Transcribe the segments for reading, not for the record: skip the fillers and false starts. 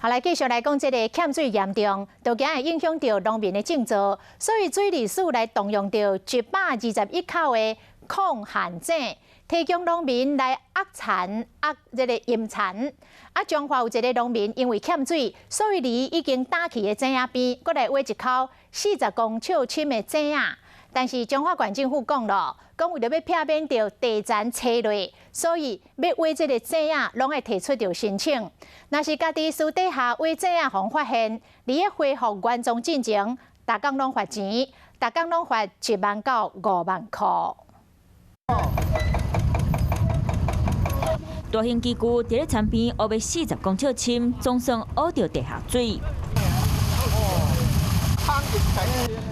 好，來繼續來講這个欠水嚴重，都驚會影響著農民的種作，所以水利署來動用著121口的抗旱井，提供農民來壓田壓這个淹田。啊，彰化有一个農民因為欠水，所以佇已經打去的井仔邊，閣來挖一口40公尺深的井仔。但是彰化縣政府講囉，講為著欲避免著地層斜落，所以欲挖這个井仔，攏愛提出著申請。若是家己私底下挖井仔，予人發現，佇咧恢復原狀進前，逐工攏罰錢，逐工攏罰1萬到5萬箍。大型機具佇咧田邊挖欲40公尺深，總算挖著地下水。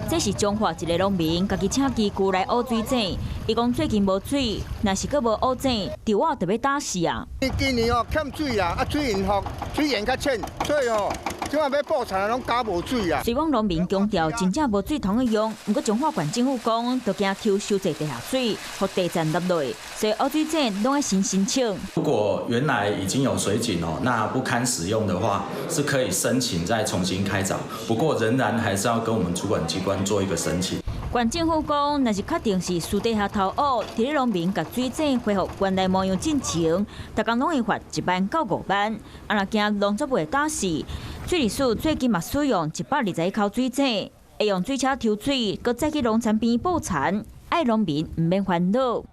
這是彰化一个農民，家己請機具來挖水井。伊講最近無水，若是閣無挖井，稻仔就欲打死啊！今年哦欠水啦，啊水源吼水源較淺，所以吼這擺欲補田攏加無水啊。雖講農民強調真正無水通去用，毋過彰化縣政府講，都驚抽傷濟地下水，予地層落落，所以挖水井攏愛先申請。如果原來已經有水井哦，那不堪使用的話，是可以申請再重新開鑿。不過仍然還是要跟我們主管機關做一個申請。縣政府講，若是確定是私底下偷挖，佇咧農民共水井恢復原來模樣進前，逐工攏會罰1萬到5萬。啊，若驚農作物會打死，水利署最近嘛使用121口水井，會用水車抽水，閣再去農田邊補田，愛農民毋免煩惱。